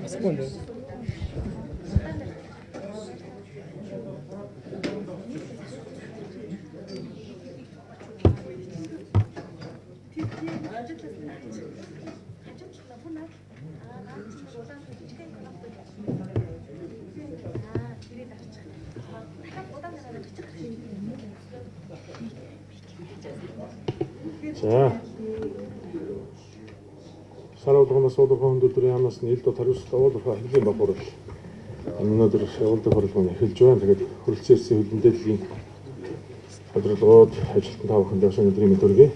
Секунду. За. Сар болгоноос уулурхан хүнд өдрийн яамнаас нь ил дот хариуцлага уулурхан хөгжлийн баг хурал. Өнөөдөр явуулдаг хурал маань эхэлж байна. Тэгээд хүрэлцэн ирсэн хөлн дээдлийн бодлогод ажилтан та бүхэнд бас өнөөдрийн мэнд хүргэе.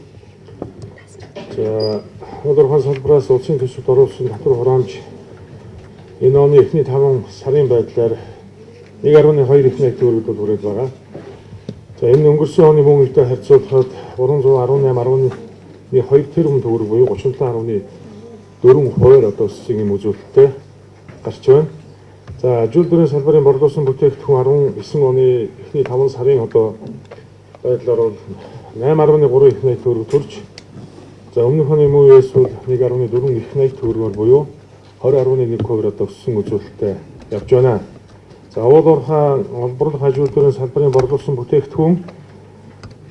За, уулурхан салбараас улсын төсөвт оруулсан татвар хураамж энэ оны эхний 5 сарын байдлаар 1.2 их найт төгрөгөд бол хүрээд байгаа. За, энэ өнгөрсөн оны мөн үетэй харьцуулахад 318.2 тэрбум төгрөг буюу 37.4 хувиар одоо өссөн юм үзүүлэлттэй гарч байна. За, ажилтны салбарын борлуулсан бүтээгдэхүүн 19 оны эхний 5 сарын одоо байдлаар бол 8.3 их найт төгрөг төрж, за, өмнөх оны мөн үеэс бол 1.4 их найт төгрөгөөр буюу 20.1 хувиар одоо өссөн үзүүлэлттэй явж байна. За, уул уурхай олборлох аж үйлдвэрийн салбарын борлуулсан бүтээгдэхүүн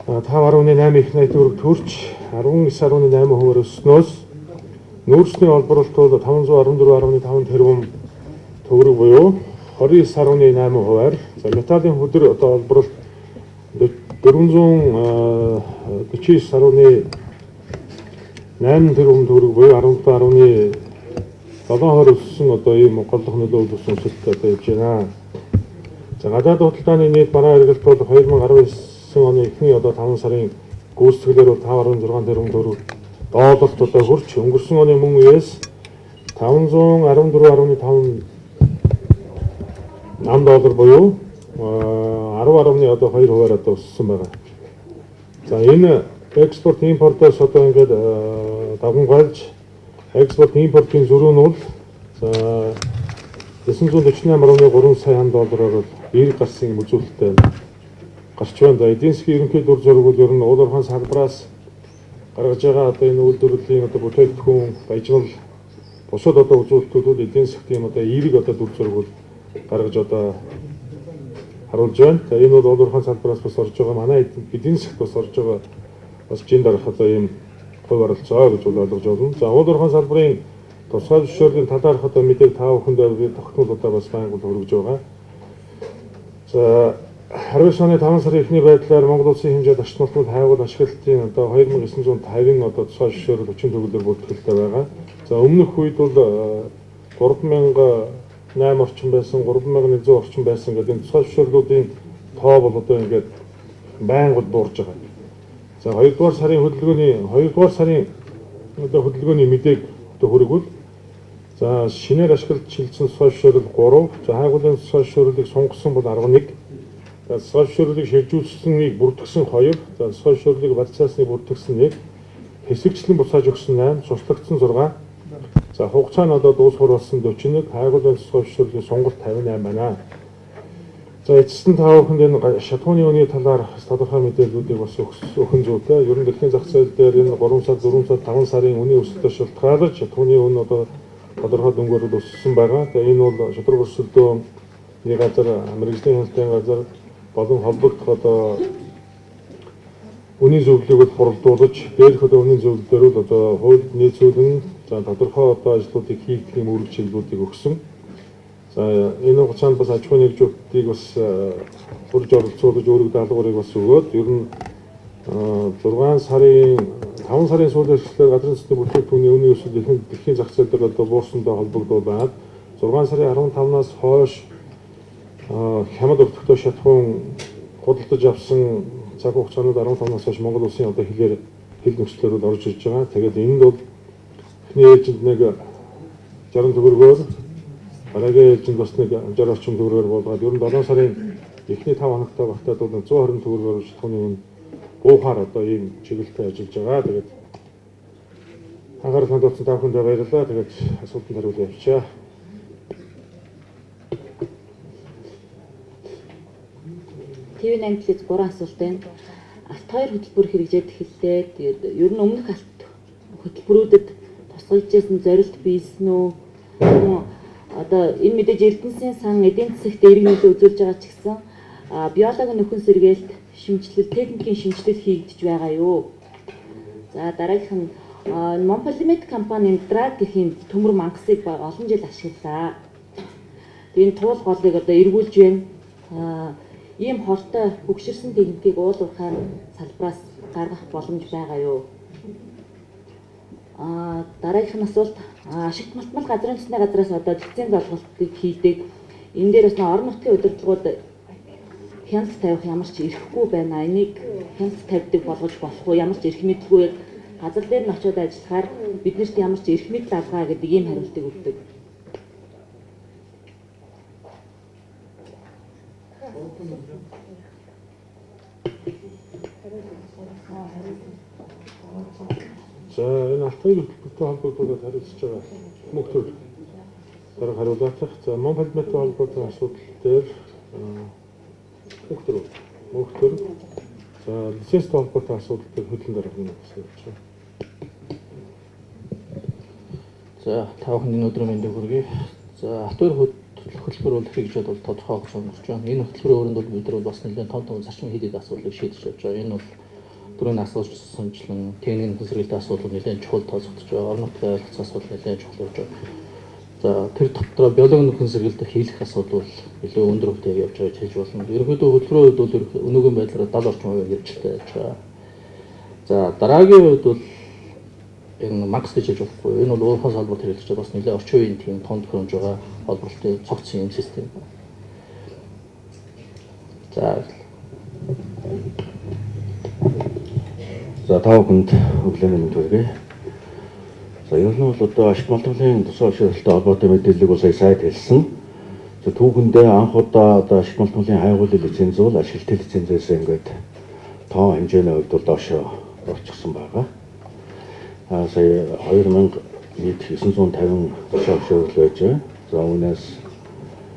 5.8 их найт төгрөг төрж 19.8 хувиар өсснөөс нүүрсний олборлолт бол 514.5 тэрбум төгрөг буюу 29.8 хувиар, за, металлын хөдөр одоо олборлолт 449.8 тэрбум төгрөг буюу 17.7 хувиар өссөн одоо ийм голлох нөлөө үзүүлсэн өсөлттэй одоо явж байна. За, гадаад худалдааны нийт бараа эргэлт бол 2019 оны эхний одоо 5 сарын гүйцэтгэлээр бол 5.6 тэрбум төгрөг долларт одоо хүрч өнгөрсөн оны мөн үеэс 514.5 нам доллар буюу 10.2 хувиар одоо өссөн байгаа. За, энэ экспорт импортоос одоо ингээд давамгайлж экспорт импортын зөрүү нь бол за 948.3 сая доллараар бол эерэг гарсан юм үзүүлэлттэй гарч байна. За, эдийн засгийн ерөнхий дүр зураг бол ер нь уул уурхайн салбараас гаргаж байгаа одоо энэ үйлдвэрлэлийн одоо бүтээгдэхүүн, баяжмал, бусад одоо үзүүлэлтүүд бол эдийн засгийн тийм одоо эерэг одоо дүр зураг бол гаргаж одоо харуулж байна. За, энэ бол уул уурхайн салбараас бас орж байгаа, манай эдийн засагт бас орж байгаа бас жин дарах одоо ийм хувь оролцоо гэж бол ойлгож байна. За, уул уурхайн салбарын тусгай зөвшөөрлийн талаарх одоо мэдээг та бүхэндээ би тогтмол одоо бас байнга хүргэж байгаа. За, 19 оны 5 сарын эхний байдлаар Монгол улсын хэмжээд ач холбогдол хайгуул ашиглалтын одоо 2950 одоо тусгай зөвшөөрөл хүчин төгөлдөр бүртгэлтэй байгаа. За, өмнөх үед бол 3008 орчим байсан, 3100 орчим байсан гэдэг энэ тусгай зөвшөөрлүүдийн тоо бол одоо ингээд байнга буурж байгаа. За, 2 дугаар сарын хөдөлгөөний 2 дугаар сарын одоо хөдөлгөөний мэдээг одоо хүргвэл, за, шинээр ашиглаж шилжсэн тусгай зөвшөөрөл 3, за, хайгуулын тусгай зөвшөөрлийг сунгасан бол 11, за, тусгай зөвшөөрлийг шилжүүлсэнийг бүртгэсэн 2, за, тусгай зөвшөөрлийг вакцинацныг бүртгэсэн 1, хэсэгчлэн буцааж өгсөн 8, суслагдсан 6, за, хугацаа нь одоо дуусхур болсон 41, хайгуулын тусгай зөвшөөрлийн сонголт 58 байна. За, эцэст нь та бүхэнд энэ шатхууны үний талаар тодорхой мэдээллүүдийг бас өгөх зүйтэй. Ер нь дэлхийн зах зээл дээр энэ 3 сар, 4 сар, 5 сарын үнийн өсөлтөөр шалтгаалж шатхууны үн одоо тодорхой дүнгээр өссөн байгаа. Тэгээ энэ бол шударга өрсөлдөөний газар, мэргэжлийн хяналтын газар болон холбогдох одоо үнийн зөвлөлийг бол хуралдуулж, дээрх одоо үнийн зөвлөлөөр бол одоо хуульд нийцүүлэн, за, тодорхой одоо ажлуудыг хийх юм үүрэг чиглэлүүдийг өгсөн. За, энэ хугацаанд бас аж ахуйн нэгжүүдийг бас хурж оролцуулж үүрэг даалгаврыг бас өгөөд ер нь 6 сарын 5 сарын сүүлийн хэсгээр газрын цэцний бүтээгдэхүүний үнийн өсөлт ихэнх дэлхийн зах зээл дээр одоо буурсантай холбогдуулаад 6 сарын 15-наас хойш хямд өртөгтэй шатхуун худалдаж авсан цаг хугацаанд 15-наас хойш Монгол улсын одоо хэлээр хэл нөхцлөөр бол орж ирж байгаа. Тэгээд энд бол эхний ээлжинд нэг 60 төгрөгөөр, дараагийн ээлжинд бас нэг 60 орчим төгрөгөөр буулгаад ер нь 7 сарын эхний 5 хоногтой багтаад бол 120 төгрөгөөр шатхууны үн буухаар одоо ийм чиглэлтэй ажиллаж байгаа. Тэгээд анхаарал хандуулсан та бүхэндээ баярлалаа. Тэгээд асуултанд хариулъя явуулъя. ТV8 телевиз 3 асуулт байна. Алт хоёр хөтөлбөр хэрэгжээд эхэллээ. Тэгээд ер нь өмнөх алт хөтөлбөрүүдэд тусгагдсан зорилт биелсэн үү? Одоо энэ мэдээж Эрдэнэсийн сан эдийн засагт эерэг нөлөө үзүүлж байгаа ч гэсэн биологийн нөхөн сэргээлт, шимчлэл, техникийн шинэчлэл хийгдэж байгаа юу? За дараагийнх нь Монполимет компанийн Драг гэх юм төмөр мангасыг олон жил ашиглаа. Энэ туул голыг одоо эргүүлж байна. Ийм хортой хөгшөрсөн техникийг уул уурхайн салбараас гаргах боломж байгаа юу? Дараагийнх нь асуулт ашигт малтмал газрын төсний газраас одоо лиценз олголтыг хийдэг. Энэ дээр бас орон нутгийн удирдлагууд хяналт тавих ямар ч эрхгүй байна. Энийг хяналт тавьдаг болгож болох уу? Ямар ч эрх мэдэлгүй яг газар дээр нь очиод ажиллахаар биднэрт ямар ч эрх мэдэл алгаа гэдэг ийм хариултыг өгдөг. За энэ алт хоёр хөтөлбөртэй холбогдуулаад харилцаж байгаа мөнх төр дарга хариулах. За Монполиметтэй холбоотой асуудал дээр мөнх төр. За лицензтэй холбоотой асуудал дээр хөдөлгөөн дарга нэг асууж байна. За та бүхэнд энэ өдрийн мэндийг хүргэе. За алт хоёр хөтөлбөр бол хэрэгжээд бол тодорхой хугацаанд өнгөрч байна. Энэ хөтөлбөрийн өрөөнд бол бид нар бас нэлээд том том зарчим хэд хэд асуудлыг шийдэж явж байгаа. Энэ бол түрүүний асуултсанчлан техникийн нөхөн сэргийлтийн асуудал нэлээд чухал тооцогдож байгаа. Орон нутгийн ойлголцсон асуудал нэлээд чухал явж байгаа. За тэр дотроо биологийн нөхөн сэргийлтийг хийх асуудал бол илүү өндөр хөвтэй явж байгаа гэж хэлж болно. Ерөнхийдөө хөтөлбөрийн хувьд бол өнөөгийн байдлаар 70 орчим хувийн хэрэгжилтэй байж байгаа. За дараагийн хувьд бол энэ мангас гэж хэлж болохгүй. Энэ бол уурхай салбарт хэрэглэж байгаа бас нэлээд орчин үеийн тийм том төхөөрөмж байгаа холбогдлын цогцсон юм систем. За За та бүхэнд өглөөний мэнд хүргэе. За ер нь бол одоо ашиг малтмалын тусгай зөвшөөрөлтэй холбоотой мэдээллийг бол сая сайд хэлсэн. За түүхэндээ анх удаа одоо ашиг малтмалын хайгуулын лиценз бол ашиглалтын лицензээс ингээд тоо хэмжээний хувьд бол доошоо орчихсон байгаа. Сая 2000 нийт 950 тусгай зөвшөөрөл байж байгаа. За үүнээс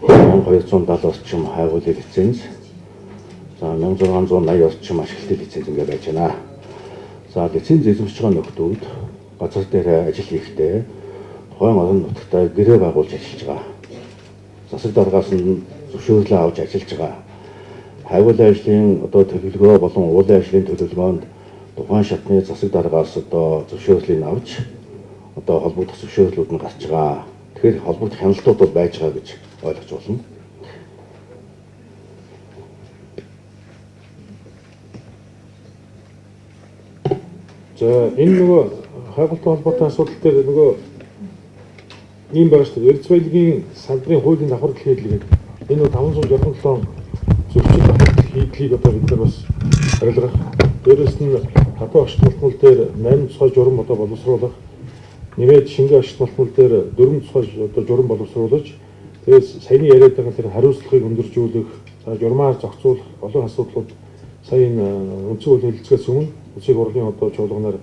1270 орчим хайгуулын лиценз, за 1680 орчим ашиглалтын лиценз ингээд байж байна. За лиценз эзэмшиж байгаа нөхдүүд газар дээр ажил хийхдээ тухайн орон нутагтаа гэрээ байгуулж ажиллаж байгаа. Засаг даргаас нь зөвшөөрлөө авч ажиллаж байгаа. Хайгуулын ажлын одоо төлөвлөгөө болон уулын ажлын төлөвлөгөөнд тухайн шатны засаг даргаас одоо зөвшөөрлийг авч одоо холбогдох зөвшөөрлүүд нь гарч байгаа. Тэгэхээр холбогдох хяналтууд бол байж байгаа гэж ойлгож байна. За энэ нөгөө хайгуултай холбоотой асуудал дээр нөгөө ийм байгаа шүү дээ. Эрдэс баялагын салбарын хуулийн давхар хийдэл гэдэг энэ 567 зөрчил давхар хийдлийг одоо бид нар бас арилгах. Дээрээс нь хатуу ашиг малтмал дээр 8 тусгай журам одоо боловсруулах, нэмээд шингэн ашиг малтмал дээр 4 тусгай одоо журам боловсруулж, тэгээс саяны яриад байгаа тэр хариуцлагыг өндөржүүлэх, за журмаар зохицуулах олон асуудлууд сая энэ үндсэн хууль хэлэлцгээс өмнө улсын хурлын одоо чуулганаар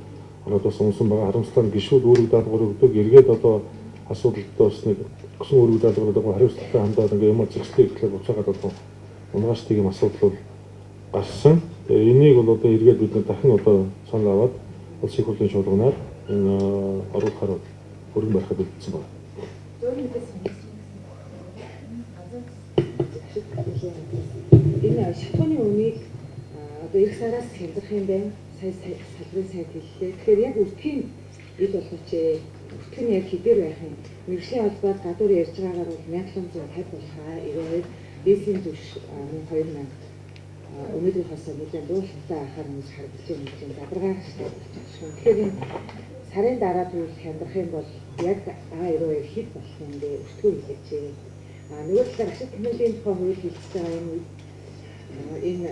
ороод бас унсан байгаа. Харамсалтай нь гишүүд үүрэг даалгавар өгдөг. Эргээд одоо асуудалд бас нэг өсөн үүрэг даалгавар одоо хариуцлагатай хандаад ингээ юм зэгслийг эхлээд буцаагаад одоо унгааштай юм асуудал бол гарсан. Тэгээ энийг бол одоо эргээд бид нар дахин одоо санал аваад улсын хурлын чуулганаар энэ оруулахаар хөрөнгө барихад бэлдсэн байна. Энэ шатхууны үнийг одоо эх сараас хямдрах юм байна. Сая салбарын сайд хэллээ. Тэгэхээр яг өртгийн ил болгооч ээ. Өртг нь яг хэдээр байх юм? Мэргэжлийн холбоод гадуур ярьж байгаагаар бол 1750 болох аа. 92 дээсийн түвш 2000 өнөөдрийнхөөс нэлээд дуулалттай ахаар ингэж харагдаж байна гэж задаргаа штэ. Тэгэхээр энэ сарын дараа тэгвэл хямдрах юм бол яг А92 хэд болох юм бэ? Өртгөө хэлээч ээ. Нөгөө талаар ашиг тэмдэглэлийн тухай хууль хэлж байгаа юм үед энэ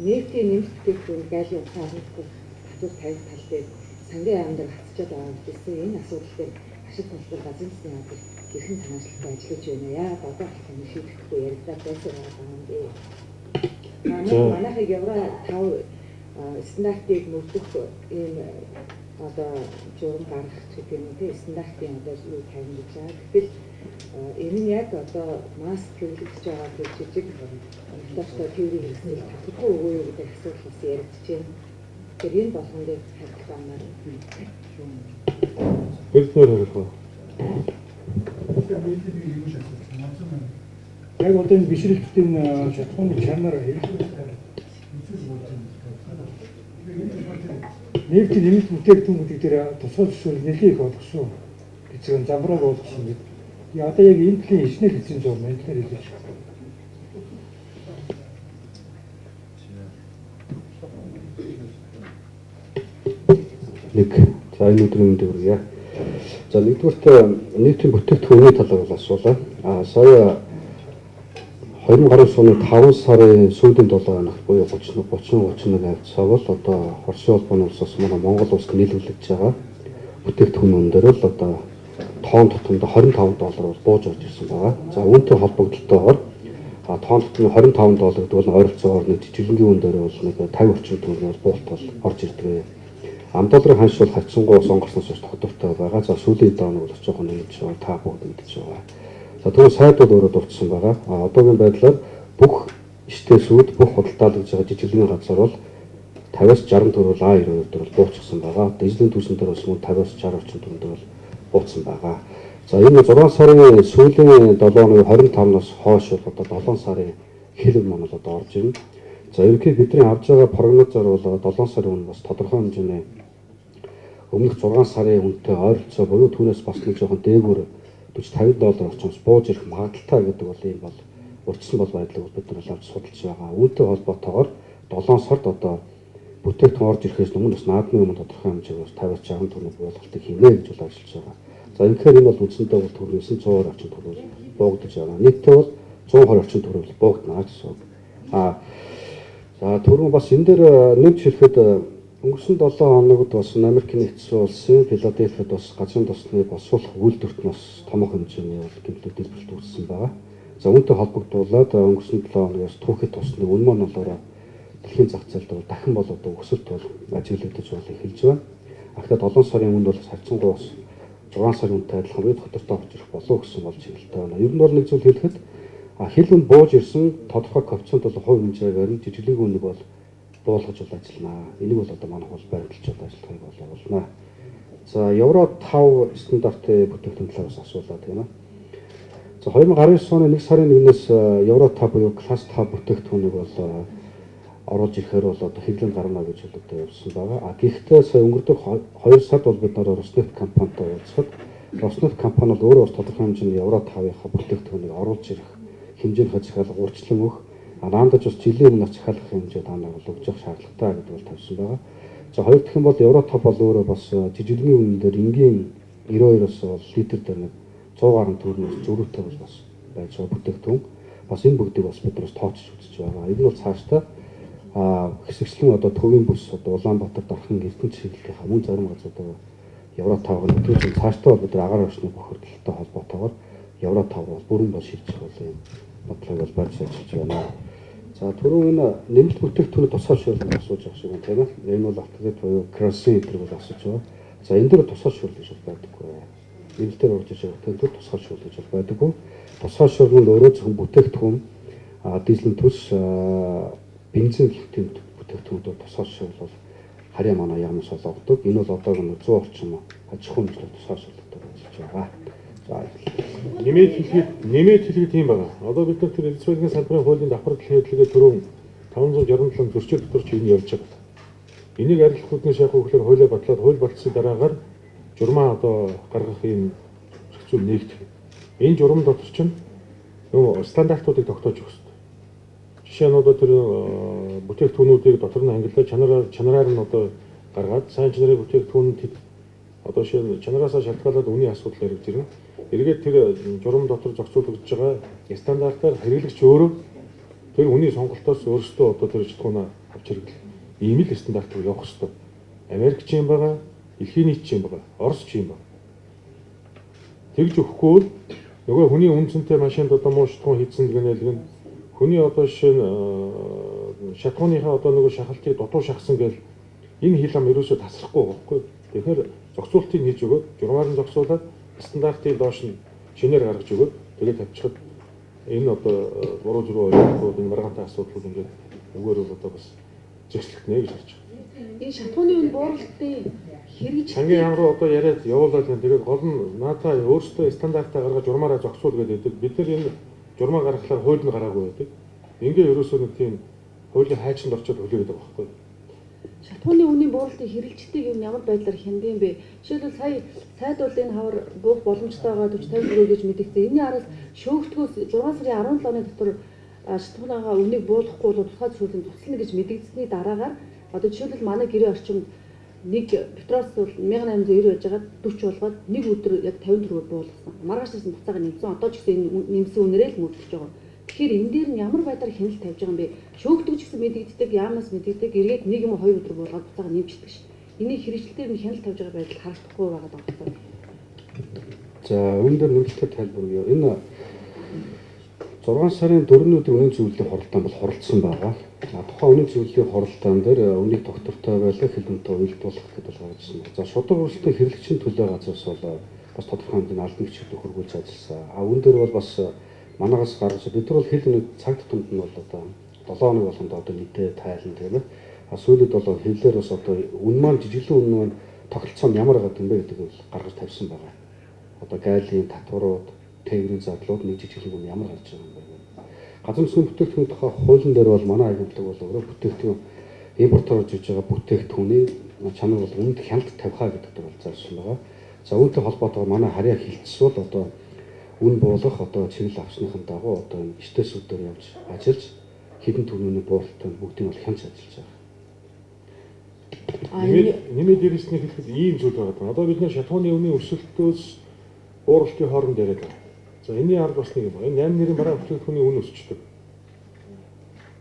нефтийн нэмэлт бүтээгдэхүүн галийн утгаа хөнгөх татвар тавих тал дээр сангийн яам дээр хатчаад байгаа гэсэн энэ асуудал дээр ашиг төлбөр газрын засгийн газар хэрхэн санаачлалтай ажиллаж байна вэ? Яагаад одоо болох юм шийдэхгүй яригдаад байсан байгаа юм бэ? Манайхыг Евро 5 стандартыг мөрдөх ийм одоо журам гаргах гэдэг юм те стандартын одоо юу тавина гэж байгаа. Гэтэл Энэ нь яг одоо маск хэрэглэж байгаа тэр жижиг онцлогтой тээврийн хэрэгсэл татваргүй үгүй юу гэдэг асуудал бас яригдж байна. Тэгэхээр энэ болгон дээр хариулт авмаар. Бэлднээр хариулах уу? Яг одоо энэ бишрэлтийн шатхууны чанар хэрэглэх нефтийн нэмэлт бүтээгдэхүүн гэдэг дээр тусгай зөвшөөрөл нэлээд их олгосон гэж байгаа, замбрааг олгосон гэдэг. Одоо яг энэ төрлийн хичнээн лиценз байна, энэ талаар хэлээч. Нэг за энэ өдрийн мэндийг хүргье. За нэгдүгээрт нийтийн бүтээгдэхүүний талаар бол асуулаа. А сая 2019 оны 5 сарын сүүлийн 7 хоногт буюу 30 30 31 хавцаа бол одоо Оросын холбооны улсаас манай Монгол улсад нийлүүлж байгаа бүтээгдэхүүн өн дээр л одоо тоон тутамд 25 доллар бол бууж орж ирсэн байгаа. За үүнтэй холбогдлолтойгоор тоон тутмын 25 доллар гэдэг бол ойролцоогоор нэг жижиглэнгийн үн дээр бол нэг 50 орчим төгрөг бол буулт бол орж ирдэг. Ам долларын ханш бол хавцсангуй ус онгорсноос хойш тогтвортой байгаа. За сүүлийн 7 хоног бол жоохон нэмж байгаа. Та бүгд мэдэж байгаа. За түрүү сайд бол өөрөө дурдсан байгаа. Одоогийн байдлаар бүх штесүүд, бүх худалдаалгаж байгаа жижиглэний газар бол 50-аас 60 төгрөг А92 дээр бол буучихсан байгаа. Дижитал түвшин дээр бас мөн 50-аас 60 орчим төгрөг дээр бол бууцсан байгаа. За энэ 6 сарын сүүлийн 7 хоногийн 25-наас хойш бол одоо 7 сарын хэлбэр маань бол одоо орж ирнэ. За ерөнхийдөө бидний авж байгаа прогнозоор бол 7 сарын үн бас тодорхой хэмжээний өмнөх 6 сарын үнэтэй ойролцоо буюу түүнээс бас нэг жоохон дээгүүр 40 50 доллар орчимс бууж ирэх магадлалтай гэдэг бол ийм бол урьдчилсан бол байдлыг бид нар авч судалж байгаа. Үүнтэй холбоотойгоор 7 сард одоо бүтээгдэхүүн орж ирэхээс өмнө бас наадмын өмнө тодорхой хэмжээгээр 50-аас 60 төгрөг буулгалтыг хийнэ гэж бол ажиллаж байгаа. За ингэхээр энэ бол үндсэндээ бол төгрөг 900 орчим төгрөг буугдаж байгаа. Нийтдээ бол 120 орчим төгрөг буугдана гэсэн үг. За түрүүн бас энэ дээр нэмж хэлэхэд өнгөрсөн 7 хоногт бас Америкийн нэгдсэн улсын Филадельфид бас газрын тосны босуулах үйлдвэрт бас томоохон хэмжээний бол гэмтлүүд дэлбэрэлт үүссэн байгаа. За үүнтэй холбогдуулаад өнгөрсөн 7 хоногоос түүхэд тосны үн маань болоороо дэлхийн зах зээлд бол дахин бол одоо өсөлт бол ажиглагдаж бол эхэлж байна. Ахлаа 7 сарын үнд бол харьцангуй бас 6 сарын үнэтэй адилхан буюу тодорхой орж ирэх болов гэсэн бол чиглэлтэй байна. Ер нь бол нэг зүйл хэлэхэд хил үн бууж ирсэн тодорхой коэффициент бол хувь хэмжээгээр нь жижиглэг үнийг бол буулгаж бол ажиллана. Энийг бол одоо манай хол баримталж одоо ажиллахыг бол явуулна. За Евро 5 стандартын бүтээгдэхүүн талаар бас асуулаа тийм ээ. За 2019 оны 1 сарын 1-ээс Евро 5 буюу класс 5 бүтээгдэхүүнийг бол оруулж ирэхээр бол одоо хэрэглээнд гарна гэж бол одоо явсан байгаа. А гэхдээ сая өнгөрдөг 2 сард бол бид нар Роснефт компанитай уулзахад Роснефт компани бол өөрөө бас тодорхой хэмжээний Евро 5-ынхаа бүтээгдэхүүнийг оруулж ирэх хэмжээнийхээ захиалга урьдчилан өгөх, наандаж бас жилийн өмнө захиалгах хэмжээ та нар бол өгж явах шаардлагатай гэдэг бол тавьсан байгаа. За хоёр дахь нь бол Евро 5 бол өөрөө бас жижиглэгийн үнэн дээр энгийн 92-оос бол литр дээр нэг 100 гаруй төгрөгнөөс зөрүүтэй бол бас байж байгаа бүтээгдэхүүн. Бас энэ бүгдийг бас бид нар тооцож үзэж байгаа. Энэ бол цаашдаа хэсэгчлэн одоо төвийн бүс одоо Улаанбаатар, Дархан, Эрдэнэ чиглэлийнхаа мөн зарим газруудаа Евро 5-ыг нөтгөж цаашдаа бол бид нар агаар орчны бохирдолтой холбоотойгоор Евро 5 бол бүрэн бол шилжих бол юм бодлогыг бол барьж ажиллаж байна. За түрүүн энэ нэмэлт бүтээгдэхүүний тусгай шүүрлэг асууж байгаа шиг байна тийм ээ. Энэ бол автомат буюу керосин гэдэг бол асууж байгаа. За энэ дээр тусгай шүүрлэг гэж байдаггүй. Нэмэлтээр орж иж байгаа бүтээгдэхүүн тусгай шүүрлэг гэж байдаггүй. Тусгай шүүрлэг нь өөрөө зөвхөн бүтээгдэхүүн дизелийн төс бензин гэх мэт бүтээгдэхүүнүүд тусгай шүүрлэг бол харьяа манай яамс олгодог. Энэ бол одоо 100 орчим аж ахуйн нэгжлэг тусгай шүүрлэгтэй ажиллаж байгаа. За нэмээд хэлэхэд тийм байгаа. Одоо бид нар тэр эзэн барилгын салбарын хуулийн давхар дэлхийн хөдөлгөөн түрүүн 567 зөрчил дотор ч энэ явж байгаа. Энийг арилгах үүднээс яг хөглөр хуулиа батлаад хууль батлсан дараагаар журмаа одоо гаргах юм эрх зүй нэгтгэх. Энэ журам дотор чинь нөгөө стандартуудыг тогтоож өгөх хэрэгтэй. Жишээ нь одоо тэр бүтээгдэхүүнүүдийг дотор нь ангиллаад чанараар нь одоо гаргаад сайн чанарын бүтээгдэхүүн одоо шинэ чанараасаа шалтгаалаад үнийн асуудал яригдж ирнэ. Эргээд тэр журам дотор зохицуулагдж байгаа стандартаар хэрэглэгч өөрөө тэр үнийн сонголтоос өөрсдөө одоо тэр чадхуунаа авч хэрэглэх. Ийм л стандарт руу явах хэрэгтэй. Америк ч юм байгаа, дэлхийн нийт ч юм байгаа, Орос ч юм байгаа. Тэгж өгөхгүй бол нөгөө хүний үн цэнтэй машинд одоо муу шатхуун хийсэн гэнэлгэн хүний одоо шинэ шатхууныхаа одоо нөгөө шахалтыг дутуу шахсан гэл энэ хил ам ерөөсөө тасрахгүй байхгүй. Тэгэхээр зохицуултыг хийж өгөөд журмаар нь зохицуулаад стандартыг доош нь Шинээр гаргаж өгөөд тэгээд тавьчихад энэ одоо буруу зүрх ойлголтууд, энэ маргаантай асуудлууд ингээд үгээр бол одоо бас зэгслэгдэнэ гэж харж байна. Энэ шатхууны үн бууралтын хэрэгжил Сангийн яам руу одоо яриад явуулаад байна. Тэгээд гол нь наадаа өөрсдөө стандартаа гаргаж журмаараа зохицуул гэдэг. Бид нар энэ журмаа гаргахлаар хууль нь гараагүй байдаг. Ингээ ерөөсөө нэг тийм хуулийн хайчинд орчод хүлээгээд байгаа байхгүй. Шатхууны үнийн бууралтын хэрэгжилтийг юм ямар байдлаар хяндаг юм бэ? Жишээлбэл сая сайд бол энэ хавар буух боломжтойгоо 40 50 төгрөг гэж мэдэгдсэн. Энийний араас шөөгдгөөс 6 сарын 17-ны дотор шатхууныхаа үнийг буулгахгүй бол тусгай зөвшөөрлийг цуцлана гэж мэдэгдсэний дараагаар одоо жишээлбэл манай гэрээ орчимд нэг Петрос бол 1890 байж байгаад 40 болгоод нэг өдөр яг 50 төгрөгөөр буулгасан. Маргааш нь буцаага нэмсэн. Одоо ч гэсэн энэ нэмсэн үнээрээ л мөрдөж байгаа. Тэгэхээр энэ дээр нь ямар байдлаар хяналт тавьж байгаа юм бэ? Шөөгдөг ч гэсэн мэдэгддэг, яамнаас мэдэгддэг, эргээд нэг юм уу хоёр өдөр буулгаад буцаага нэмждэг ш. Энийг хэрэгжилтээр нь хяналт тавьж байгаа байдал харагдахгүй байгаа даа. За, үүн дээр нэмэлтээр тайлбар өгье. Энэ 6 сарын 4-ний өдөр үнийн зөвлөлийн хуралдаан бол хуралдсан байгаа. Тухайн үнийн зөвлөлийн хуралдаан дээр үнийг тогтвортой байлгах, хил үнэтэй уялдуулах гэдэг бол гаргаж ирсэн. За, шударга өрсөлдөөн хэрэглэгчийн төлөө газраас бол бас тодорхой хэмжээний албан бичиг хөргүүлж ажилласан. Үүн дээр бол бас манаагаас гаргаж бид нар бол хил үнийг цаг тутамд нь бол одоо 7 хоног болгонд одоо мэдээ тайлан тийм ээ. Сүүлд бол хиллээр бас одоо үн маань жижиглэн үн маань тогтолцоо нь ямар байгаа юм бэ гэдэг нь гаргаж тавьсан байгаа. Одоо гайлын татварууд, тээврийн задлууд нэг жижиглэн үн ямар гарч байгаа юм бэ? Газар зүйн бүтээгдэхүүний тухай хуулийн дээр бол манай агентлаг бол өөрөө бүтээгдэхүүн импортоор орж иж байгаа бүтээгдэхүүний чанар бол үнэт хяналт тавихаа гэдэг дээр бол зарсан байгаа. За, үүнтэй холбоотойгоор манай харьяа хилцс бол одоо үн буулгах одоо чиглэл авсныхан дагуу одоо энэ штесүүдээр явж ажиллаж хэдэн төгрөгийн бууралтай бүгдийг бол хянч ажиллаж байгаа. Нэмээд дээрээс нь хэлэхэд ийм зүйл байгаа. Одоо бид нэр шатхууны үнийн өсөлтөөс бууралтын хооронд яриад байгаа. За, энэний ард бас нэг юм. Энэ 8 нэрийн бараа бүтээгдэхүүний үн өсчдөг.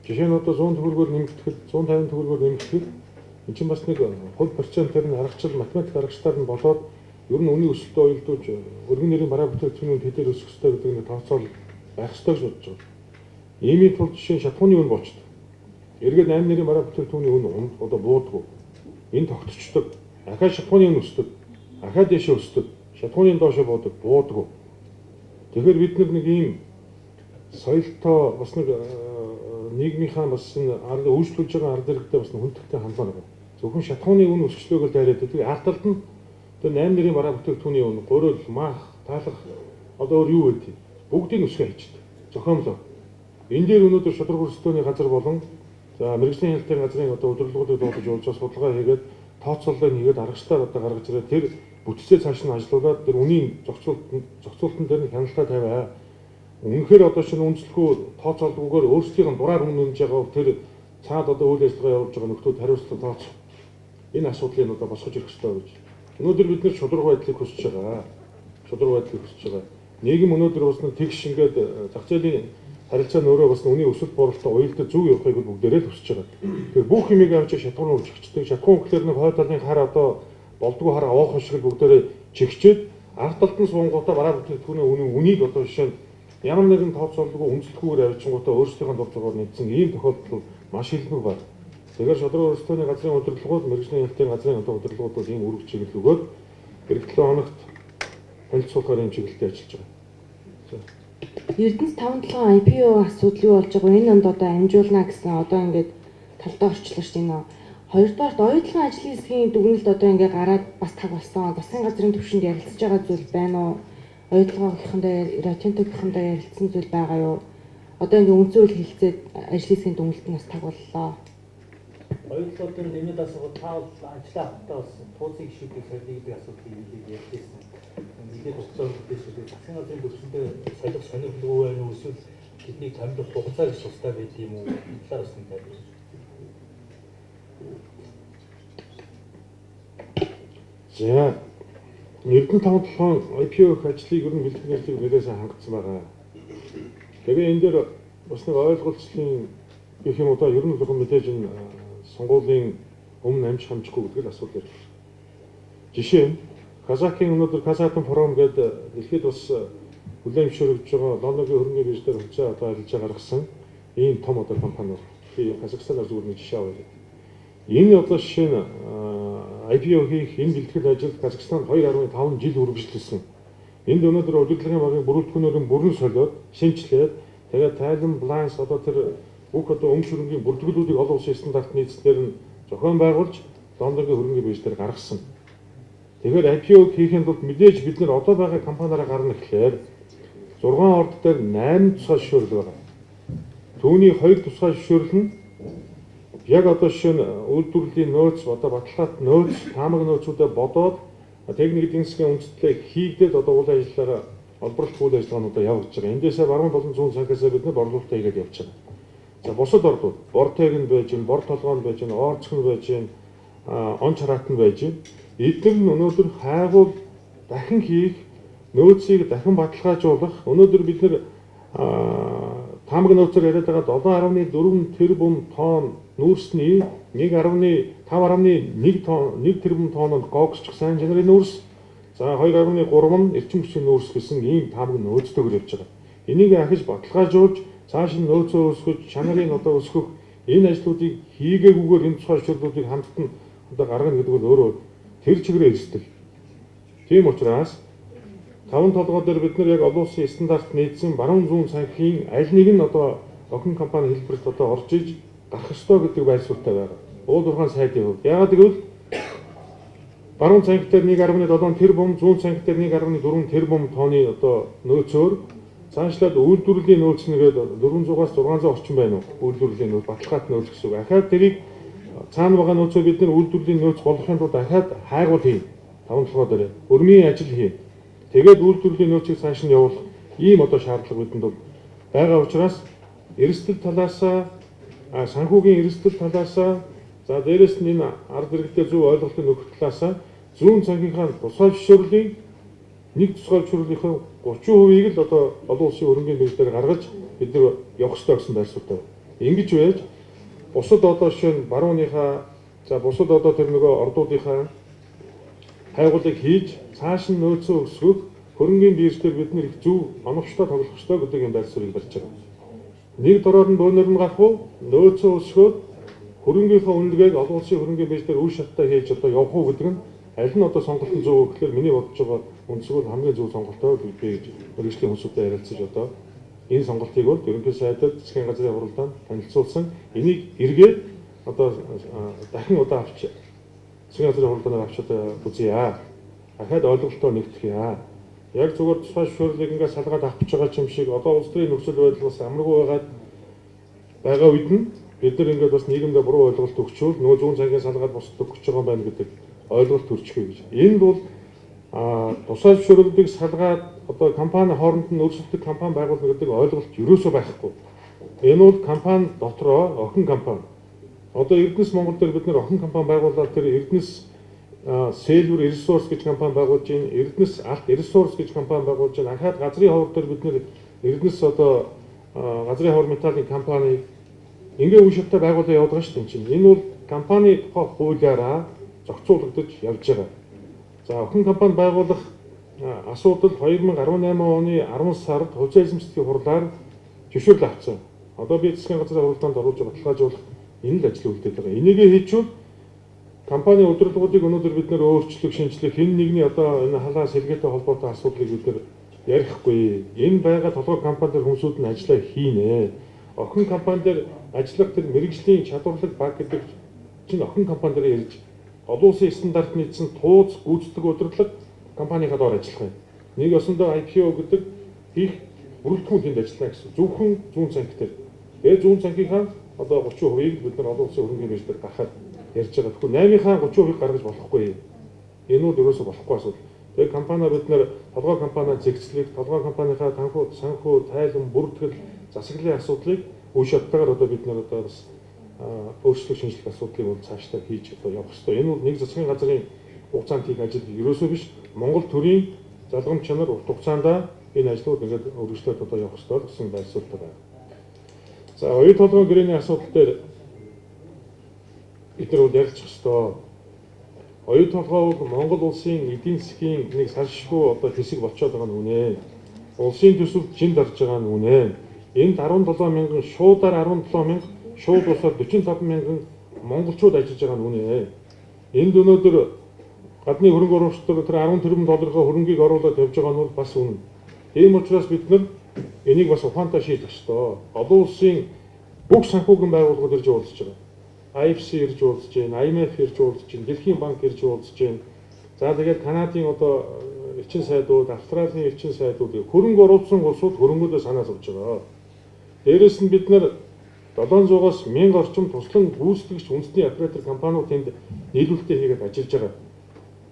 Жишээ нь одоо 100 төгрөгөөр нэмэгдэхэд 150 төгрөгөөр нэмэгдэхэд энэ чинь бас нэг хувь процентээр нь аргачлал математик аргачлалаар нь болоод ер нь үнийн өсөлтөд уялдуулж өргөн нэрийн бараа бүтээгдэхүүний үн тэдээр өсөх ёстой гэдэг нэг тооцоол байх ёстой гэж бодож байгаа. Иймийн тулд жишээ нь шатхууны үн болчдөг. Эргээд 8 нэрийн бараа бүтээгдэхүүний үн одоо буудаггүй. Энэ тогтцдог. Ахаа шатхууны үн өсдөг. Ахаа дээшээ өсдөг. Шатхууны доошоо буудаг, буудаггүй. Тэгэхээр бид нэг ийм соёлтой бас нэг нийгмийнхаа бас энэ арга үйлчлүүлж байгаа арга зэрэгтэй бас хүндэлтэй хандмаар байна. Зөвхөн шатхууны үн өсчлөөг л дайраад байдаг. Ард талд нь тэр 8 нэрийн бараа бүтээгдэхүүний үн, гурил, мах, таалах одоо өөр юу вэ? Бүгдийг өсгөө хийчихдээ. Зохиомлоо. Энэ дээр өнөөдөр шударга өрсөлдөөний газар болон за мэргэжлийн хяналтын газрын одоо удирдлагуудыг дуудаж уулзаа судалгаа хийгээд тооцоололыг хийгээд аргачлалаар одоо гаргаж ирээд тэр бүтцээ цааш нь ажилуулад тэр үнийн зохицуултан дээр нь хяналтаа тавиа. Үнэхээр одоо шинэ үндэслэхүү тооцоолгүйгээр өөрсдийнх нь дураар үнэ үнэж байгаа тэр цаад одоо үйл ажиллагаа явуулж байгаа нөхдүүд хариуцлага тооцох. Энэ асуудлыг одоо босгож ирэх ёстой гэж. Өнөөдөр бид нэр шударга байдлыг хүсэж байгаа. Шударга байдлыг хүсэж байгаа. Нийгэм өнөөдөр бас нэг тэгш ингээд зах зээлийн харилцаа нь өөрөө бас үнийн өсөлт бууралтаа уялдаа зөв явахыг бүгдээрээ л хүсэж байгаа. Тэгэхээр бүх юмыг авч шатхуун чигчдэг. Шатхуун гэхлээр нэг хой талын хар одоо болдгоо хар авах шиг бүгдээрээ чигчээд ард талд нь суунгуудаа бараа бүтээгдэхүүний үнийг одоо жишээ нь ямар нэгэн тооцоололгүй үндэслэхүүгээр авчингуудаа өөрсдийнхөө дур жургаар нэгдсэн ийм тохиолдол маш илбэг байна. Тэгэхээр шударга өрсөлдөөний газрын удирдлагууд, мэргэжлийн хяналтын газрын одоо удирдлагууд бол ийм үүрэг чиглэл өгөөд эх 7 хоногт танилцуулахаар ийм чиглэлтэй ажиллаж байгаа. Эрдэнэс 5-7 IPO асуудал юу болж байгаа вэ? Энэ онд одоо амжуулна гэсэн одоо ингээд талдаа орчлоо шүү дээ энэ. Хоёрдугаарт оюутлогын ажлын хэсгийн дүгнэлт одоо ингээд гараад бас таг болсон. Засгийн газрын түвшинд ярилцж байгаа зүйл байна уу? Оюутлогынхандаа, Рио-Тинтогийнхандаа ярилцсан зүйл байгаа юу? Одоо ингээд үндсэн үйл хэлцээд ажлын хэсгийн дүгнэлт нь бас таг боллоо. Оюутлогын дээр нэмээд асуухад та бол ажлаа авахтаа бас тууцын гишүүдийг солиё гэдэг асуудлыг нэлээд ярьжсэн. Нэлээд хугацаа өнгөрдөө шүү дээ. Засгийн газрын төвшөндөө солих сонирхолгүй байна уу? Эсвэл тэднийг томилох хугацаа гэж тустай байд юм уу? Энэ талаар бас нэг тайлбар. За, Эрдэнэ 5-7 IPO их ажлыг ер нь бэлтгэх ажлыг нэлээд сайн хангацсан байгаа. Тэгээ энэ дээр бас нэг ойлголцлын гэх юм уу да, ер нь л мэдээж энэ сонгуулийн өмнө амжих амжихгүй гэдэг л асуудал ярьж байна. Жишээ нь Казахын өнөөдөр Казатомпром гэдэг дэлхийд бас хүлээн зөвшөөрөгдөж байгаа Лондонгийн хөрөнгөний бирж дээр хувьцаа одоо арилжаа гаргасан ийм том одоо компани бол би Казахстанаар зүгээр нэг жишээ авъя. Энэ одоо жишээ нь IPO хийх энэ бэлтгэл ажил Казахстанд 2.5 жил үргэлжилсэн. Энд өнөөдөр удирдлагын багийг бүрэлдэхүүнээр нь бүрэн солиод, шинчлээд, тэгээд тайлан баланс одоо тэр бүх одоо өмч хөрөнгийн бүртгэлүүдийг олон улсын стандарт нийцснээр нь зохион байгуулж Лондонгийн хөрөнгийн бирж дээр гаргасан. Тэгэхээр IPO хийхин тулд мэдээж бид нар одоо байгаа компаниараа гарна гэхлээр 6 орд дээр 8 тусгай зөвшөөрөл байгаа. Түүний 2 тусгай зөвшөөрөл нь яг одоо жишээ нь үйлдвэрлэлийн нөөц, одоо баталгаат нөөц, таамаг нөөцүүдэд бодоод техник эдийн засгийн үндэслэлээ хийгдээд одоо үйл ажиллагаа олборлолт үйл ажиллагаануудаа явагдаж байгаа. Эндээсээ баруун болон зүүн цангасаа бид нар борлуулалтаа хийгээд явж байгаа. За бусад ордууд Бортег нь байж гин, Бор толгой нь байж гин, Орцх нь байж гин, Он чараат нь байж гин. Эдгээр нь өнөөдөр хайгуул дахин хийх, нөөцийг дахин баталгаажуулах. Өнөөдөр бид нар таамаг нөөцөөр яриад байгаа 7.4 тэрбум тонн нүүрсний 1.5.1 тонн 1 тэрбум тонн нь гогсчих сайн чанарын нүүрс. За 2.3 нь эрчим хүчний нүүрс гэсэн ийм таамаг нөөцтэйгээр явж байгаа. Энийг ахиж баталгаажуулж цааш нь нөөцөө өсгөж, чанарын одоо өсгөх энэ ажлуудыг хийгээгүйгээр энэ тусгай зөвшөөрлүүдийг хамтд нь одоо гаргана гэдэг бол өөрөө тэр чигээр эрсдэл. Тийм учраас таван толгой дээр бид нар яг олон улсын стандарт нийцсэн баруун зүүн цанхийн аль нэг нь одоо охин компани хэлбэрт одоо орж иж гарах ёстой гэдэг байр суурьтай байгаа. Уул уурхайн сайдын хувьд. Яагаад гэвэл баруун цанх дээр 1.7 тэрбум, зүүн цанх дээр 1.4 тэрбум тонны одоо нөөцөөр цаашлаад үйлдвэрлэлийн нөөц нэгээд 400-аас 600 орчим байна уу? Үйлдвэрлэлийн нөөц, баталгаат нөөц гэсэн үг. Ахаад тэрийг цаана байгаа нөөцөө бид нар үйлдвэрлэлийн нөөц болгохын тулд ахаад хайгуул хийн. Таван толгой дээр өрмийн ажил хийн. Тэгээд үйлдвэрлэлийн нөөцийг цааш нь явуулах ийм одоо шаардлага бидэнд бол байгаа учраас эрсдэл талаасаа, санхүүгийн эрсдэл талаасаа, за дээрэс нь энэ ард иргэдэд зөв ойлголтыг өгөх талаасаа зүүн цангийнхаа тусгай зөвшөөрлийн нэг тусгай зөвшөөрлийнхөө 30%-ийг л одоо олон улсын хөрөнгийн бирж дээр гаргаж бид нар явах ёстой гэсэн байр суурьтай. Ингэж байж бусад одоо жишээ нь барууныхаа, за бусад одоо тэр нөгөө ордуудынхаа хайгуулыг хийж цааш нь нөөцөө өсгөх хөрөнгийн бирж дээр бид нэр их зөв оновчтой тоглох ёстой гэдэг юм байр суурийг барьж байгаа. Нэг дороор нь бөөнөр нь гарах уу, нөөцөө өсгөөд хөрөнгийнхөө үнэлгээг олон улсын хөрөнгийн бирж дээр үе шаттай хийж одоо явах уу гэдэг нь аль нь одоо сонголт нь зөв вэ гэхээр миний бодож байгаа өнцөг бол хамгийн зөв сонголтоо би гэж мэргэжлийн хүмүүстэй ярилцаж одоо энэ сонголтыг бол ерөнхий сайдад засгийн газрын хуралдаанд танилцуулсан. Энийг эргээд одоо дахин удаа авч засгийн газрын хуралдаанаар авч одоо үзье. Дахиад ойлголтоо нэгтгэе. Яг зүгээр тусгай зөвшөөрлийг ингээд салгаад авах гэж байгаа юм шиг одоо улс төрийн нөхцөл байдал бас амаргүй байгаад байгаа үед нь бид нар ингээд бас нийгэмдээ буруу ойлголт өгчөөл нөгөө зүүн цагийн салгаад бусдад өгч байгаа юм байна гэдэг ойлголт төрчихье гэж. Энд бол тусгай зөвшөөрлүүдийг салгаад одоо компани хооронд нь өрсөлдөг компани байгуулна гэдэг ойлголт ерөөсөө байхгүй. Энэ бол компани дотроо охин компани. Одоо Эрдэнэс Монгол дээр бид нэр охин компани байгуулад тэр Эрдэнэс Silver Resource гэж компани байгуулж байна. Эрдэнэс Алт Resource гэж компани байгуулж байна. Ахаад газрын ховор дээр бид нэр Эрдэнэс одоо газрын ховор металлын компани ингээ үе шаттай байгуулаад яваад байгаа шүү дээ чинь. Энэ бол компани тухай хуулиараа зохицуулагдаж явж байгаа. За охин компани байгуулах асуудал 2018 оны 10 сард хувьцаа эзэмшигчдийн хурлаар зөвшөөрөл авсан. Одоо би засгийн газрын хуралдаанд оруулж баталгаажуулах энэ л ажил үлдээд байгаа. Энийгээ хийчихвэл компани удирдлагуудыг өнөөдөр бид нэр өөрчлөх, шинжлэх энэ нэгний одоо энэ халаа сэлгээтэй холбоотой асуудлыг бид нэр ярихгүй. Энэ байгаа толгой компани дээр хүмүүсүүд нь ажиллаа хийнэ. Охин компани дээр ажиллах тэр мэрэгжлийн чадварлаг баг гэдэг чинь охин компани дээр ярьж олон улсын стандарт нийцсэн тууз гүйцэтгэх удирдлага компанийнхаа доор ажиллах юм. Нэг ёсондоо IPO гэдэг их бүрэлдэхүүн тэнд ажиллана гэсэн. Зөвхөн зүүн цанх дээр. Тэгээ зүүн цанхийнхаа одоо 30%-ийг бид нар олон улсын хөрөнгөний бирж дээр гаргахад ярьж байгаа. Тэгэхээр 8-ийнхаа 30%-ийг гаргаж болохгүй. Энэ бол ерөөсөө болохгүй асуудал. Тэгээ компаниа бид нар толгой компаниа зэгцлэх, толгой компанийнхаа танхуу, санхүү, тайлан, бүртгэл, засаглалын асуудлыг үе шаттайгаар одоо бид нар одоо бас өөрчлөх, шинжлэх асуудлыг бол цаашдаа хийж одоо явах ёстой. Энэ бол нэг засгийн газрын хугацаанд хийх ажил ерөөсөө биш. Монгол төрийн залгам чанар урт хугацаанд энэ ажлууд ингээд өргөжлөөд одоо явах ёстой гэсэн байр суурьтай байна. За оюун толгойн гэрээний асуудал дээр бид нар бол ярилцах ёстой. Оюун толгой бол Монгол улсын эдийн засгийн нэг салшгүй одоо хэсэг болчиход байгаа нь үнэ. Улсын төсөвт жин дарж байгаа нь үнэ. Энд 17 мянган шуудаар 17 мянга, шууд усаар 45 мянган монголчууд ажиллаж байгаа нь үнэ. Энд өнөөдөр Гадны хөрөнгө оруулагчдад тэр 10 тэрбум долларын хөрөнгийг оруулаад явж байгаа нь бол бас үнэн. Тийм учраас бид нар энийг бас ухаантай шийдэх ёстой. Олон улсын бүх санхүүгийн байгууллагууд ирж уулзж байгаа. IFC ирж уулзж байна, IMF ирж уулзж байна, Дэлхийн банк ирж уулзж байна. За тэгээд Канадын одоо элчин сайдууд, Австралийн элчин сайдууд хөрөнгө оруулсан улсууд хөрөнгөдөө санаа зовж байгаа. Дээрээс нь бид нар 700-аас 1000 орчим туслан гүйцэтгэгч үндэсний оператор компаниуд тэнд нийлүүлэлтээ хийгээд ажиллаж байгаа.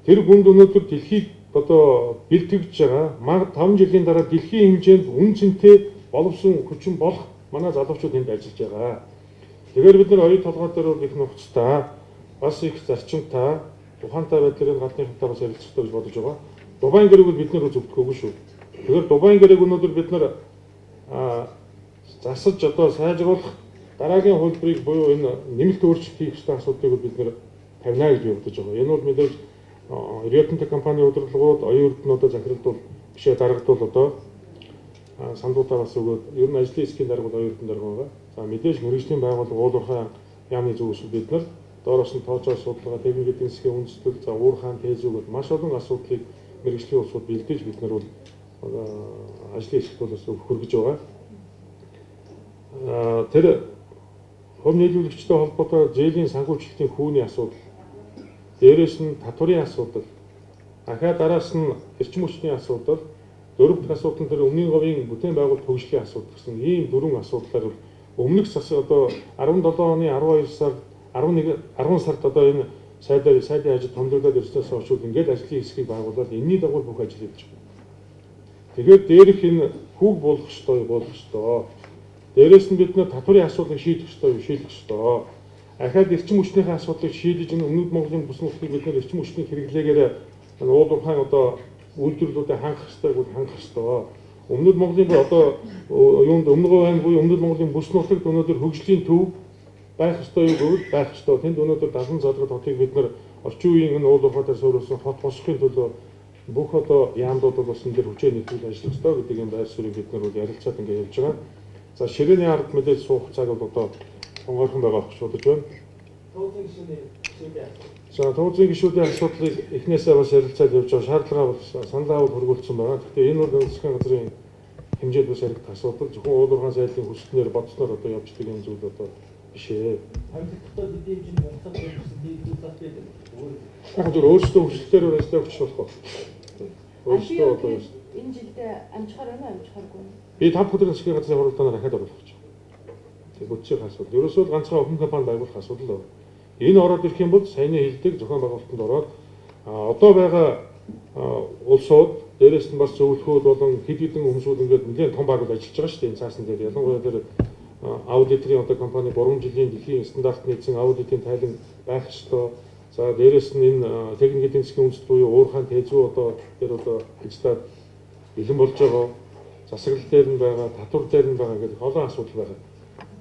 Тэр бүнд өнөөдөр дэлхийг одоо бэлтгэж байгаа. Маг 5 жилийн дараа дэлхийн хэмжээнд үн цэнтэй боловсон хүчин болох манай залуучууд энд ажиллаж байгаа. Тэгэхээр бид нар оюу толгой дээр бол их нухацтай, бас их зарчимтай, ухаантай байдлаар энэ гадныхантай бас ярилцах ёстой гэж бодож байгаа. Дубайн гэрээг бол бид нэр зөвтгөөгүй шүү. Тэгэхээр Дубайн гэрээг өнөөдөр бид нар засаж одоо сайжруулах дараагийн хувилбарыг буюу энэ нэмэлт өөрчлөлт хийх ёстой асуудлыг бид нэр тавина гэж бодож байгаа. Энэ бол мэдээж Rio Tinto компани удирдлагууд, оюун эрдэнэ захиралд бол бишээ даргад бол одоо сандуудаа бас өгөөд ер нь ажлын хэсгийн дарга бол оюун эрдэнэ дарга байгаа. За мэдээж мэргэжлийн байгууллага уулуурхай яамны зөвшөөрөл бид нар доороос нь тооцоо судалгаа, техник эдийн засгийн үндэслэл, за уурхаан тээзүүгээд маш олон асуудлыг мэргэжлийн улсууд бэлдэж бид нар бол ажлын хэсэгт бол бас хөргөж байгаа. Тэр хувь нийлүүлэгчтэй холбоотой зээлийн санхүүжилтийн хүүний асуудал, дээрээс нь татварын асуудал, ахаа дараас нь эрчим хүчний асуудал, дөрөв дэх асуудал нь тэр өмнгийн говийн бүтээн байгуулалт хөгжлийн асуудал гэсэн ийм дөрвөн асуудлаар өмнөх засаг одоо 17 оны 12 сард 11 10 сард одоо энэ сайдын ажил томилогдоод ирснээс хойш ингээд ажлын хэсгийг байгуулад энэний дагуу бүх ажил хийж байгаа. Тэгээд дээрх энэ хүүг болгох ёстой болгох ёстой. Дээрээс нь бид нэр татварын асуудлыг шийдэх ёстой шийдэх ёстой. Ахаад эрчим хүчнийхээ асуудлыг шийдэж энэ өмнөд Монголын бүс нутгийг бид нэр эрчим хүчний хэрэглээгээр энэ уулуурхайн одоо үйлдвэрлэлүүдэд хангах ёстойг бол хангах ёстой. Өмнөд Монголын одоо юунд Өмнөд аймаг буюу Өмнөд Монголын бүс нутагт өнөөдөр хөгжлийн төв байх ёстой юу гэвэл байх ёстой. Тэнд өнөөдөр 70 задраг хотыг бид нэр орчин үеийн энэ уулуурхай дээр суурилсан хот босгохын төлөө бүх одоо яамдууд бол бас энэ дээр хүчээ нийлүүл ажиллах ёстой гэдэг юм байр суурийг бид нар бол ярилцаад ингээд явж байгаа. За ширээний ард мэдээж суух цаг бол одоо онгойрхон байгаа гэж бодож байна. Тууцын гишүүний асуудал. За тууцын гишүүдийн асуудлыг эхнээсээ бас ярилцаад явж байгаа. Шаардлага бол саналаа бол хөргүүлсэн байгаа. Гэхдээ энэ бол засгийн газрын хэмжээд бас яригдах асуудал. Зөвхөн уулуурхайн сайдлын хүснээр бодсноор одоо явждаг юм зүйл одоо биш ээ. Хамтлагтай хэдийн хэмжээний мунхаг гэсэн нийлүүлэлт байдаг. Яг зөв өөрсдөө хүсэлтээр ажиллах гэж болохгүй. Өөрсдөө одоо энэ жилдээ амжихаар байна уу, амжихааргүй? Би 5 өдрийн засгийн газрын хуралдаанаар дахиад оруулах гэж байна. Тэг бүтцийн асуудал. Ерөөсөө л ганцхан охин компани байгуулах асуудал байна. Энэ ороод ирэх юм бол саяны хэлдэг зохион байгуулалтанд ороод одоо байгаа улсууд дээрээс нь бас зөвлөхүүд болон хэд хэдэн хүмүүсүүд ингээд нэлээд том баг ажиллаж байгаа шүү дээ. Энэ цаасан дээр ялангуяа тэр аудиторын одоо компани 3 жилийн дэлхийн стандарт нийцсэн аудитын тайлан байх ёстой. За дээрээс нь энэ техник эдийн засгийн үндэс буюу уурхайн тэзүү одоо тэр одоо ажиллаад бэлэн болж байгаа. Засаглал дээр нь байгаа, татвар дээр нь байгаа гэдэг олон асуудал байгаа.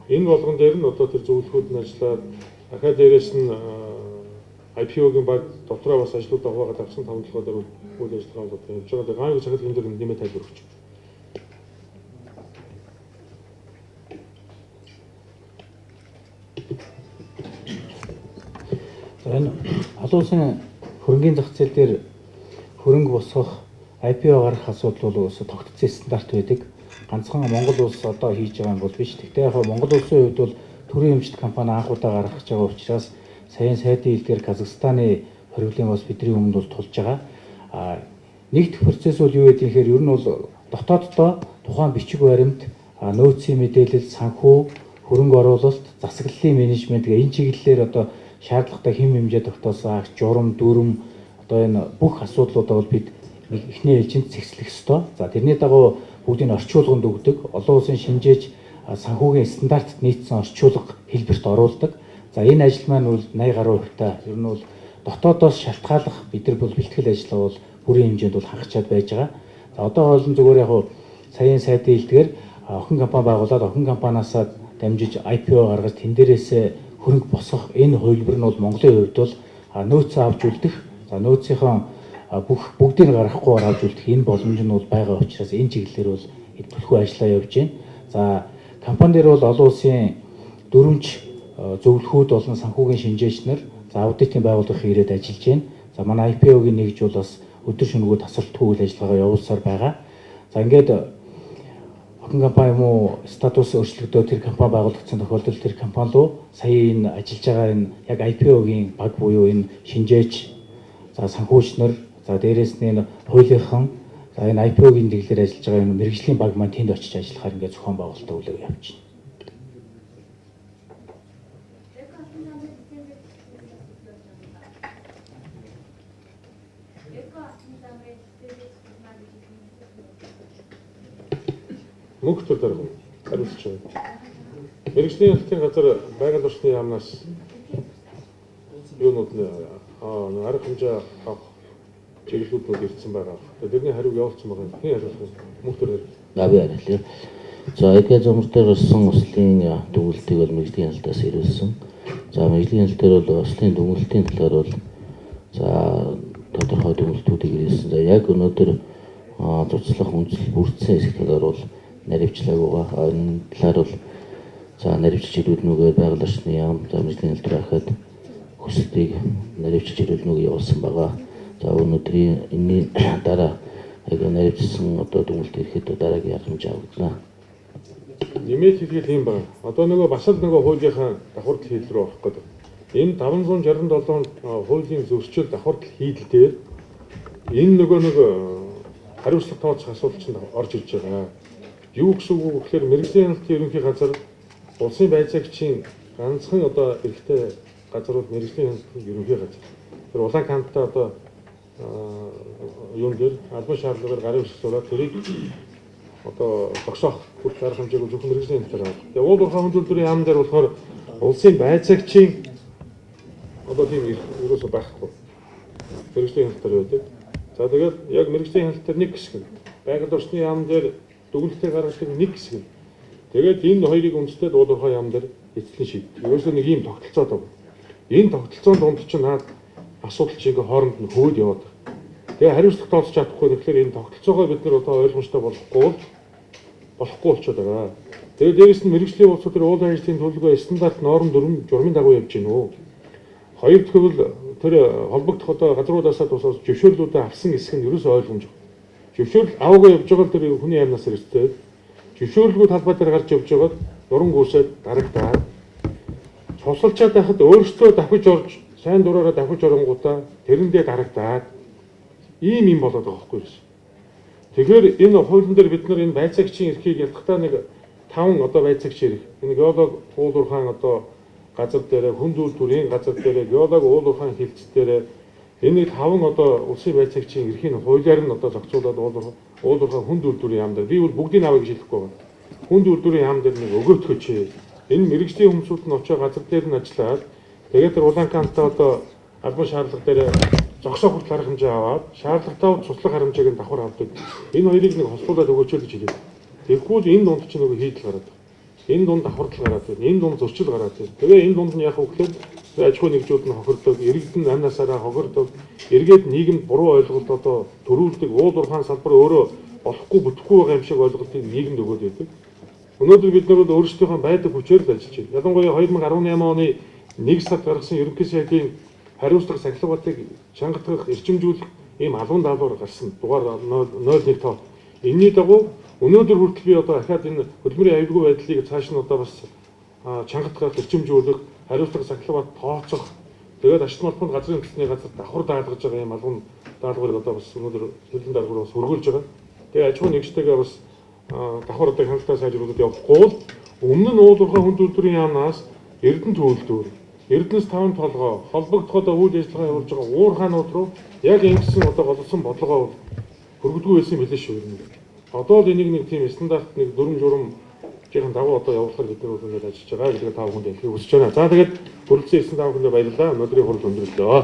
Энэ болгон дээр нь одоо тэр зөвлөхүүд нь ажиллаад ахаа дээрээс нь IPO-гийн баг дотроо бас ажлуудаа хуваагаад авсан 5 толгой дээр үйл ажиллагаа бол явж байгаа. Тэгээ гааны захирлын дээр нэмээ тайлбар өгч. За энэ олон улсын хөрөнгийн зах зээл дээр хөрөнгө босгох, IPO гаргах асуудал бол өсө тогтцсон стандарт байдаг. Ганцхан Монгол улс одоо хийж байгаа юм бол биш. Гэхдээ яг Монгол улсын хувьд бол төрийн эмчит компани анх удаа гаргах гэж байгаа учраас саяын сайдын хэлдгээр Казахстаны хоривлын бас бидний өмнө бол тулж байгаа. Нэгдэх процесс бол юу гэдэг юм хэрэг ер нь бол дотооддоо тухайн бичиг баримт, нөөцийн мэдээлэл, санхүү, хөрөнгө оруулалт, засаглалын менежмент гэх энэ чиглэлээр одоо шаардлагатай хэм хэмжээ тогтоосон акт, журам, дүрм одоо энэ бүх асуудлуудаа бол бид нэг эхний ээлжинд зэгслэх ёстой. За тэрний дагуу бүгдийг орчуулганд өгдөг. Олон улсын шинжээч санхүүгийн стандартад нийцсэн орчуулга хэлбэрт оруулдаг. За энэ ажил маань бол 80 гаруй хувьтай. Ер нь бол дотоодоос шалтгааллах бид нар бол бэлтгэл ажиллагаа бол бүрийн хэмжээнд бол хангачаад байж байгаа. За одоо олон зүгээр яг саяын сайдын хэлдгээр охин компани байгуулад охин компаниасаа дамжиж IPO гаргаж тэн дээрээсээ хөрөнгө босгох энэ хувилбар нь бол Монголын хувьд бол нөөцөө авч үлдэх, за нөөцийнхөө бүх бүгдийг гаргахгүйгээр авч үлдэх энэ боломж нь бол байгаа учраас энэ чиглэлээр бол түлхүү ажиллаа явж байна. За компани дээр бол олон улсын дүрмж зөвлөхүүд болон санхүүгийн шинжээч нар, за аудитын байгууллагын ирээд ажиллаж байна. За манай IPO-гийн нэгж бол бас өдөр шөнөгүй тасралтгүй үйл ажиллагаа явуулсаар байгаа. За ингээд охин компани юм уу статус өөрчлөгдөө тэр компани байгуулагдсан тохиолдолд тэр компани руу сая энэ ажиллаж байгаа энэ яг IPO-гийн баг буюу энэ шинжээч, за санхүүч нар, за дээрэс нь энэ хуулийнхан, за энэ IPO-гийн дэглэлээр ажиллаж байгаа энэ мэргэжлийн баг маань тэнд очиж ажиллахаар ингээд зохион байгуулалтаа үлээг явуулчихна. Мөнх төр дарга хариулж байгаа. Мэргэжлийн хяналтын газар байгаль орчны яамнаас юунууд нь арга хэмжээ авах чиглэлүүд ирсэн байгаа. Тэрний хариуг явуулсан байгаа. Хэн хариулах вэ? Мөнх төр дарга. Би хариулъя. За эко замар дээр гарсан ослын дүгнэлтийг бол мэргэжлийн хяналтаас ирүүлсэн. За мэргэжлийн хяналт дээр бол ослын дүгнэлтийн талаар бол за тодорхой дүгнэлтүүдийг ирүүлсэн. За яг өнөөдөр цуцлах үндсэл бүрдсэн хэсэг талаар бол наривчлаагүй байгаа. Энэ талаар бол за наривчилж ирүүлнүүгээр байгаль орчны яам, за мэргэжлийн хяналт руу ахаад хүсэлтийг наривчилж ирүүлнүүг явуулсан байгаа. За өнөөдрийн энэний дараа яг наривчилсан одоо дүгнэлт ирэхэд дараагийн арга хэмжээ авагдана. Нэмээд хэлэхэд юм байна. Одоо нөгөө бас л нөгөө хуулийнхаа давхардал хийдэл рүү орох гэдэг. Энэ 567 хуулийн зөрчил давхардал хийдэл дээр энэ нөгөө нэг хариуцлага тооцох асуудал чинь орж ирж байгаа. Юу гэсэн үг вэ гэхээр мэргэжлийн хяналтын ерөнхий газар улсын байцаагчийн ганцхан одоо эрхтэй газар бол мэргэжлийн хяналтын ерөнхий газар. Тэр улаан канттай одоо юун дээр албан шаардлагаар гарын үсэг зураад тэрийг одоо зогсоох хүртэл арга хэмжээг зөвхөн мэргэжлийн хяналтаар авах. Тэгээ уул уурхай хүн үйлдвэрийн яам дээр болохоор улсын байцаагчийн одоо тийм эрх ерөөсөө байхгүй. Мэргэжлийн хяналтаар байдаг. За тэгээд яг мэргэжлийн хяналт дээр нэг хэсэг нь байгаль орчны яам дээр дүгнэлтээ гаргадаг нэг хэсэг нь. Тэгээд энэ хоёрыг үндэслээд уул уурхай яам дээр эцэслэн шийддэг. Ерөөсөө нэг ийм тогтолцоо даа. Энэ тогтолцоонд дунд чинь наад асуудал чинь ингээ хооронд нь хөөд яваад. Тэгээ хариуцлага тооцож чадахгүй тэгэхээр энэ тогтолцоогоо бид нар одоо ойлгомжтой болохгүй болчиход байгаа. Тэгээ дээрэс нь мэргэжлийн улсууд төр уул ажлын төлөвлөгөө стандарт норм дүрм журмын дагуу явж гин үү. Хоёр дахь бол тэр холбогдох одоо газруудаасаа тусаас зөвшөөрлүүдээ авсан хэсэг нь ерөөсөө ойлгомжгүй. Зөвшөөрөл аваагүй явж байгаа л тэр хүний амнаас эрсдэл. Зөвшөөрлгүй талбай дээр гарч явж байгаад нуран гүйсээд дарагдаад цусалчаад байхад өөрсдөө давхиж орж сайн дураараа давхиж оронгуудаа тэрэндээ дарагдаад ийм юм болоод байгаа байхгүй юу. Тэгэхээр энэ хуулийн дээр бид нар энэ байцаагчийн эрхийг ялгахдаа нэг 5 одоо байцаагчийн эрх. Энэ геолог уул уурхайн одоо газар дээр, хүн үйлдвэрийн газар дээр, геолог уул уурхайн хилцэл дээр энэ нэг 5 одоо улсын байцаагчийн эрхийг хуулиар нь одоо зохицуулаад уул уурхайн хүн үйлдвэрийн яам дээр би бол бүгдийг авъя гэж хэлэхгүй байна. Хүн үйлдвэрийн яам дээр нэг өгөөтгөөч. Энэ мэргэжлийн хүмүүсүүд нь очиж газар дээр нь ажиллаад тэгээд тэр улаан кантаа одоо албан шаардлага дээр зогсоох хүртэл арга хэмжээ аваад шаардлагатай цуслах арга хэмжээг нь давхар авдаг. Энэ хоёрыг нэг холбоолоод өгөөч л гэж хэлээ. Тэгэхгүй л энэ дунд чинь нөгөө хийдэл гараад байна. Энэ дунд давхардал гараад байна. Энэ дунд зөрчил гараад байна. Тэгээ энэ дунд нь яах вэ гэхээр аж ахуйн нэгжүүд нь хохирдог, иргэд нь амь насаараа хохирдог, эргээд нийгэмд буруу ойлголт одоо төрүүлдэг, уул уурхайн салбар өөрөө болохгүй бүтэхгүй байгаа юм шиг ойлголтыг нийгэмд өгөөд байдаг. Өнөөдөр бид нар бол өөрсдийнхөө байдаг хүчээр л ажиллаж байна. Ялангуяа 2018 оны 1 сард гаргасан ерөнхий сайдын хариуцлага сахилгатыг чангатгах, эрчимжүүлэх ийм албан даалгавар гарсан дугаар 01 тоо. Энэний дагуу өнөөдөр хүртэл би одоо ахаад энэ хөдөлмөрийн аюулгүй байдлыг цааш нь одоо бас чангатгах, эрчимжүүлэх, хариуцлага сахилгат тооцох, тэгээд ашиг малбанд газрын төлсний газар давхар даалгаж байгаа ийм албан даалгаврыг одоо бас өнөөдөр хөлн даалгавар бас хөргүүлж байгаа. Тэгээд аж ахуйн нэгжтэйгээ бас давхар одоо хяналтаа сайжруулаад явахгүй бол өмнө нь уул уурхай хүн үйлдвэрийн яамнаас Эрдэнэт үйлдвэр, Эрдэнэс 5 толгой холбогдох одоо үйл ажиллагаа явуулж байгаа уурхаанууд руу яг ингэсэн одоо голсон бодлогоо хөргөдгүй байсан юм билээ шүү. Одоо л энийг нэг тийм стандарт нэг дүрм журам жихэн дагуу одоо явуулахар бид нар бол ингээд ажиллаж байгаа гэдгийг та бүхэнд хэлэхийг хүсэж байна. За тэгээд хүрэлцэн ирсэн та бүхэндээ баярлалаа. Өнөөдрийн хурал өндөрлөө.